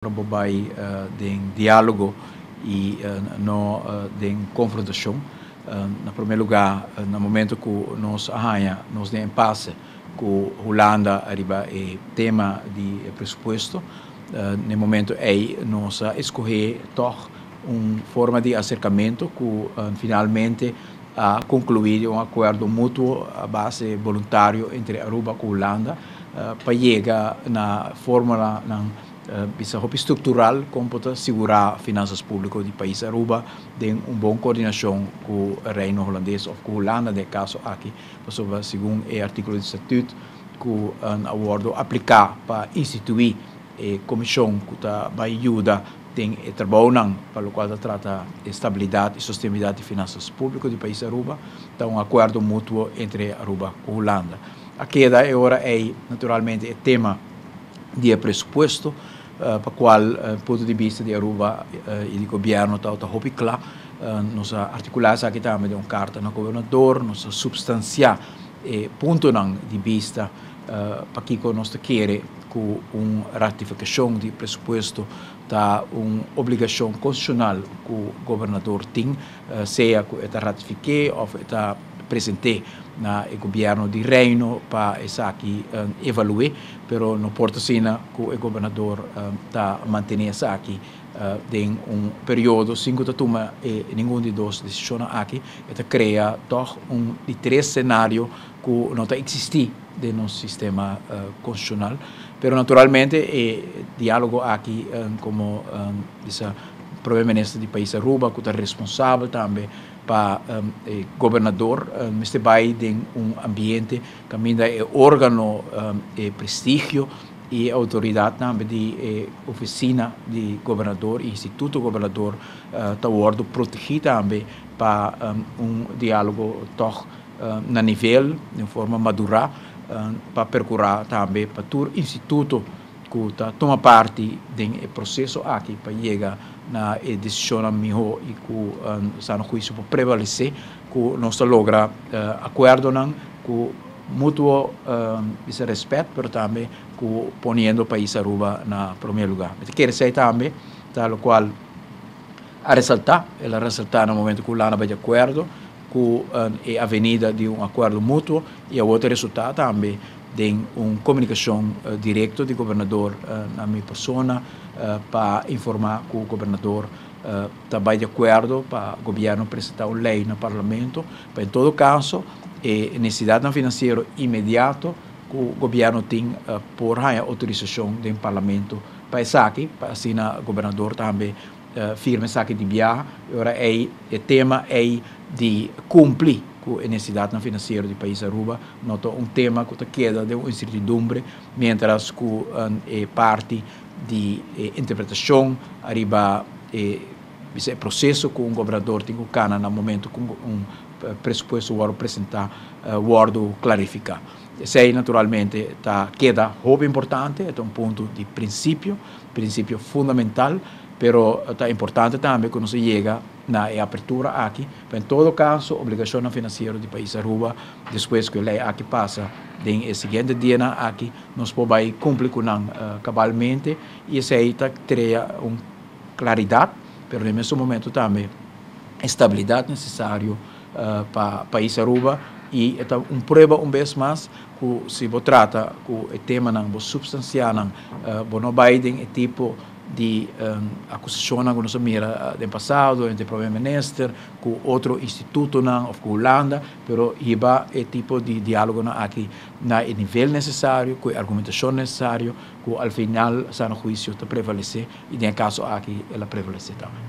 Bo bai den diálogo i no den konfrontashon. Na promé lugá, na momento ku nos a haña nos den empase ku Hulanda riba e tema di e presupuesto, na e momento ei nos a eskohé tòg un forma di aserkamentu ku finalmente a konkluí den un akuerdo mutuo a base boluntario entre Aruba ku Hulanda pa yega na fórmulanan bisa hopi struktural kon por ta sigurá finansas públiko di pais Aruba den un bon koordinashon ku Reino Hulandes òf ku Hulanda den e kaso aki, pasobra segun e artíkulo di statüt ku a wòrdu apliká pa instituí e komishon ku ta bai yuda den e trabounan pa lokual ta trata e stabilidat i sostenibilidat di finansas públiko di pais Aruba, ta un akuerdo mutuo entre Aruba ku Hulanda. A keda e ora ei naturalmente e tema di e presupuesto pa cual punto di bista di Aruba y di gobierno ta hopi cla. Nos a articula esaki tambe den un carta na gobernador, nos a substancia e puntonan di bista pakico nos ta kere cu un ratificacion di presupuesto ta un obligacion constitucional cu gobernador tin, sea cu e ta ratifique of e ta presente na e gobierno di Reino pa esaki evalu'é, pero no por ta asina ku e gobernador ta mantené esaki den un periodo sin ku ta tuma e ningun di dos desishonnan aki. E ta krea tòg un di tres senario ku no ta eksistí den nos sistema konstitushonal. Pero naturalmente e diálogo aki komo bisa Prome Minister di pais Aruba ku ta responsabel tambe pa e gobernador mester bai den un ambiente kaminda e organo, e prestigio i e outoridat tambe di e ofisina di gobernador i instituto gobernador ta wòrdu protegí tambe pa un diálogo tòg na nivel, den forma madurá pa perkurá tambe pa tur instituto ku ta tuma parti den e proseso aki pa yega na e desishonnan mihó i ku sano huisio por prevalesé, ku nos ta logra akuerdonan ku mutuo bisa rèspèt pero tambe ku poniendo pais Aruba na promé lugá. Mi ta kere esei tambe ta lokual a resaltá, el a resaltá na momento ku Hulanda bai di akuerdo ku e avenida di un akuerdo mutuo i awor ta resultá tambe den un komunikashon direkto di gobernador na mi persona pa informá ku gobernador ta bai di akuerdo pa gobièrnu presentá un lei na parlamento pa en todo kaso e nesesidatnan finansiero inmediato ku gobièrnu tin por haña outorisashon den parlamento pa esaki pa asina gobernador tambe firma esaki di biaha. E ora ei e tema ei di kumpli ku e nesesidatnan finansiero di pais Aruba no ta un tema ku ta keda den un insertidumbre, miéntras ku e parti di e interpretashon ariba e bisa e proseso ku un gobernador tin ku kana na momento ku un presupuesto wòrdu presentá wòrdu klarifiká. Esei naturalmente ta keda hopi importante, e ta un punto di prinsipio, prinsipio fundamental, pero ta importante tambe ku nos a yega na e apertura aki, pa en todo kaso obligashonnan finansiero di pais Aruba despues ku e lei aki pasa den e siguiente dianan aki nos por bai kumpli ku nan kabalmente i esei ta krea un klaridat pero den mesun momento tambe e stabilidat nesesario pa pais Aruba i e ta un prueba un bes mas ku si bo trata ku e temanan bo supstansianan bo no bai den e tipo di akusashonnan ku nos a mira den pasado entre prome minister ku otro institutonan òf ku Hulanda, pero hiba e tipo di dialogonan aki na e nivel nesesario, ku e argumentashon nesesario, ku al final sano huisio ta prevalesé i den e kaso aki el a prevalesé tambe.